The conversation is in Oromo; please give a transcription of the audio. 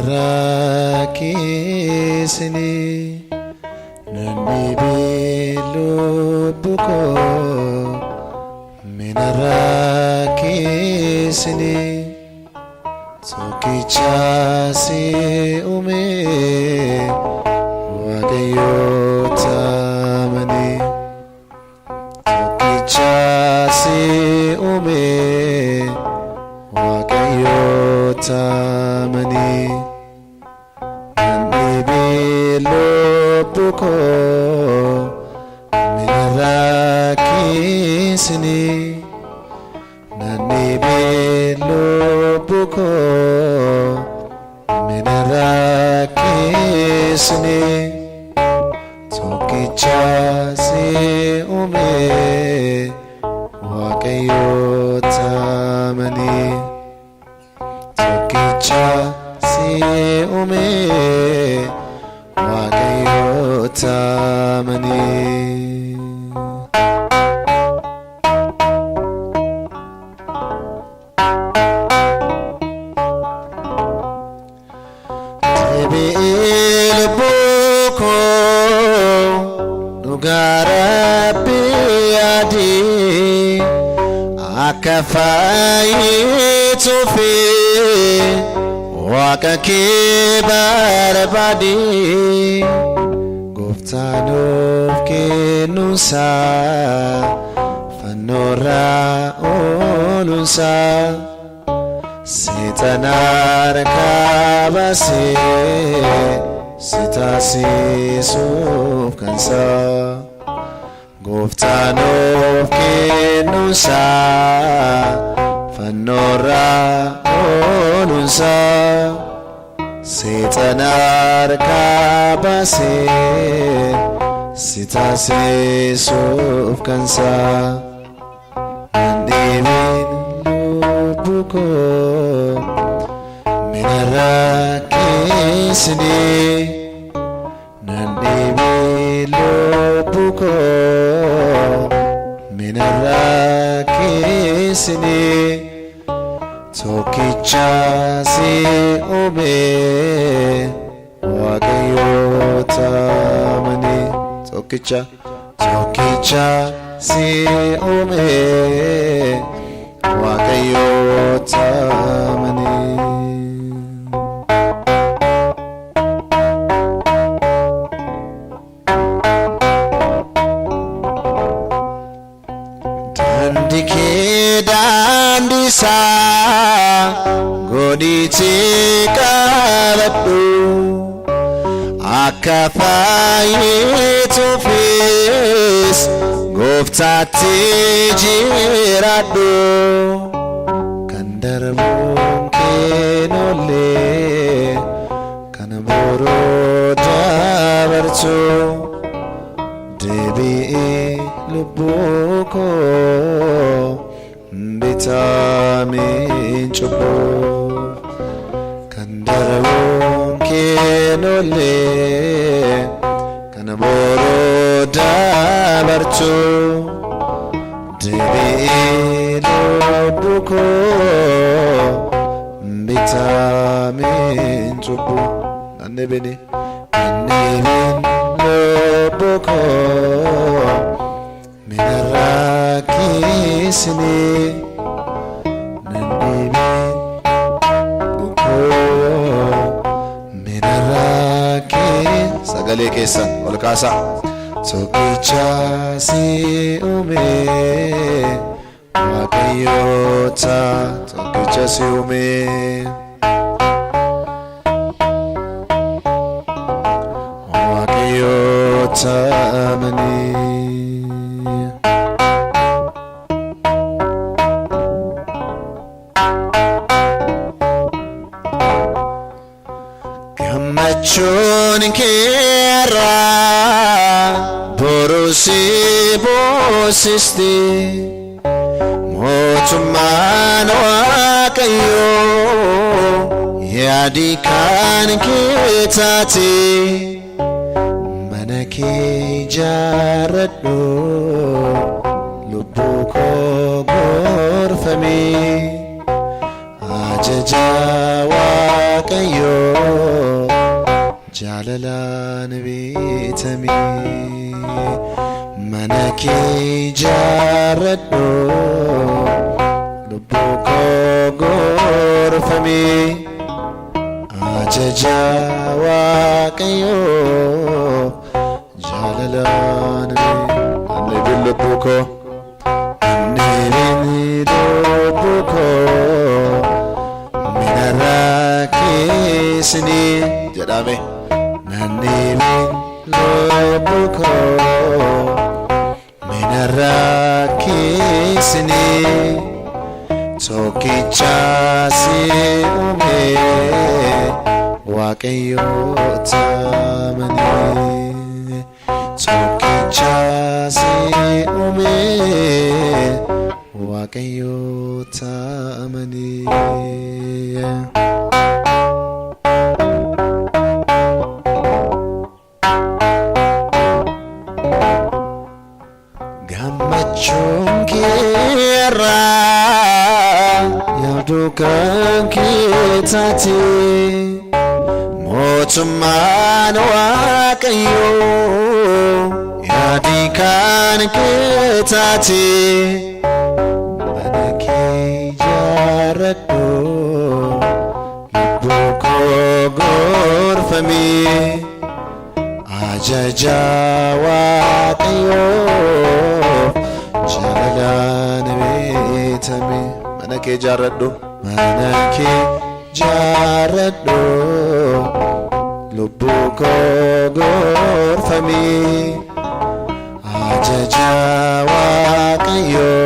Minarraa keessanii nan dhibee lubbu koo minarraa keessanii tokkicha si uume Waaqayyo taamanii tokkicha si uume Waaqayyo taamanii nan dhibee lubbu koo minarraa keessanii nan dhibee lubbu koo minarraa keessanii tokkicha si uume Waaqayyo taamanii tokkicha si uume Waaqayyo taamanii. Deebi'ee lubbuu koo dhugaa Rabbii yaadii akka fayyituufi Waaqa kee barbaadi gooftaan of kennuunsaa fannoorraa ooluunsaa seexana harkaa baasee si taasisuuf kansaa gooftaan of kennuunsaa fannoorraa ooluunsaa seexana harkaa baasee si taasisuuf kansaa nan dhibeen lubbu koo minarraa keessanii nan dhibee lubbu koo minarraa keessanii tokkicha si uume Waaqayyo taamanii tokkicha tokkicha si uume Waaqayyo taamanii. Daandii kee daandii isaa godhiitii qabadhu akka fayyituufis gooftaatti jiraadhu kan darbuun keen oollee kan boroo dabartu deebi'ee lubbuu koo bitaamiin cubbuuf kan darbuun keen oollee kan boroo dabartu deebi'ee lubbuu koo bitaamiin cubbuu nan dhibini nan dhibin lubbuu koo minarraa keessanii nan dhibin koo minarraa kee sagalee keessan ol kaasaa tokkicha si uume Waaqayyoota tokkicha si uume Waaqayyoota amanii. Gammachuun keerraa boruu si boosisti mootummaan Waaqayyoo yaadii kan kee taate mana kee ijaarradhu lubbuu koo gorfamee ajaja Waaqayyoo. Jaalalaan bitame. Mana kee ijaarradhu, lubbuu koo gorfame. Ajaja Waaqayyoo jaalalaan Anni lubbuu koo, anni lubbuu koo minarraa keessini jedhame. Nanni lubbuu koo minarraa keessini, tokkicha si uume Waaqayyo taamanii, tokkicha si uume Waaqayyo taamanii. Gammachuun keerraa yaaduu kan kee taate, mootummaan Waaqayyoo yaadii kan kee taate. Mana kee ijaarradhu, lubbuu koo gorfame. Ajaja Waaqayyoo jaalalaan beetame. Mana kee ijaarradhu, mana kee ijaarradhu, lubbuu koo gorfame. Ajaja Waaqayyoo